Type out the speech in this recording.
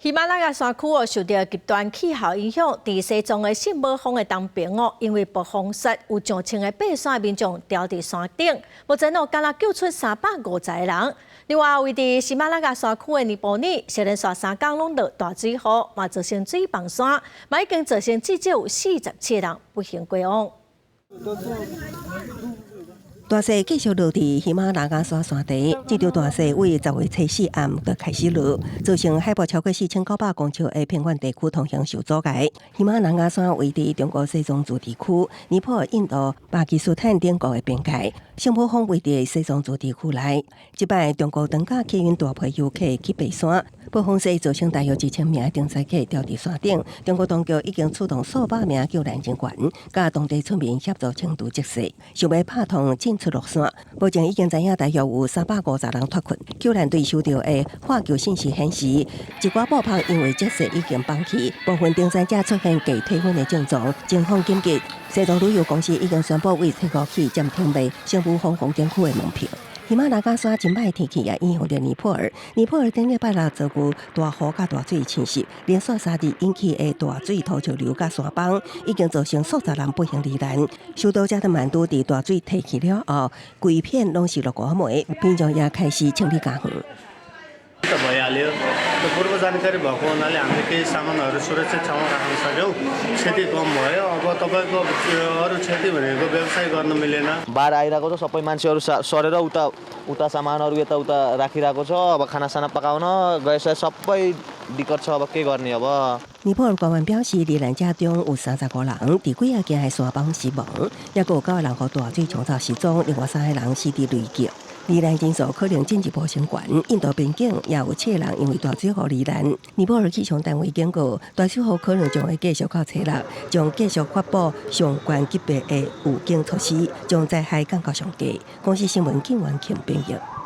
喜馬拉雅山區哦，受著極端氣候影響，佇西藏的聖母峰的東邊哦，因為暴風雪有上千个爬山的民眾牢佇山頂，目前哦，敢若救出350個人。另外，位佇喜馬拉雅山區的尼泊爾，連續3工攏落大水雨，嘛造成水崩山，嘛已經造成至少有47個人不幸過往。大雪繼續落佇喜馬拉雅山山頂，這場大雪為10月初四暗就開始落，造成海拔超過4900公尺的偏遠地區通行受阻礙。喜馬拉雅山位佇中國西藏自治區、尼泊爾、印度、巴基斯坦等國的邊界，聖母峰位佇西藏自治區內。這擺中國登嘉客運大批遊客去爬山，暴風雪造成大約1000名的登山客牢佇山頂。中國當局已經出動數百名救難人員，佮當地村民協助清除積雪，想欲拍通進出路線。目前已經知影大約有350人脫困。救難隊收著的發球信息顯示，一寡布棚因為積雪已經崩去，部分登山者出現低體溫的症狀，情況緊急。西藏旅遊公司已經宣布為初五起暫停賣聖母峰風景區的門票。喜馬拉雅山真歹天氣也影響著尼泊爾。尼泊爾頂禮拜六遭遇大雨佮大水侵襲，連續3日引起的大水土石流佮山崩，已經造成數十人不幸罹難。首都加德滿都佇大水退去了後，規片攏是落雨糜，民眾也開始清理家園。 त भइहाल्यो त्यो पूर्व जानकारी भएको हुनाले हामीले केही सामानहरू सुरक्षित ठाउँमा राख्न सक्यौँ। क्षति कम भयो। अब तपाईँको अरू क्षति भनेको व्यवसाय गर्न मिलेन। बाढ आइरहेको छ। सबै मान्छेहरू सरेर उता उता सामानहरू यताउता राखिरहेको छ। अब खानासाना पकाउन गएस सबै दिक्कत छ। अब के गर्ने अब? 尼泊爾官員表示，罹難者中有35人佇幾仔間的山崩死亡，抑閣有九個人予大水沖走失蹤，另外三個人死佇雷擊。罹難人數可能進一步升懸。印度邊境也有七個人因為大水雨罹難。尼泊爾氣象單位警告，大水雨可能將會繼續到初六，將繼續發布上懸級別的預警措施，將災害降到上低。公視新聞金元慶編譯。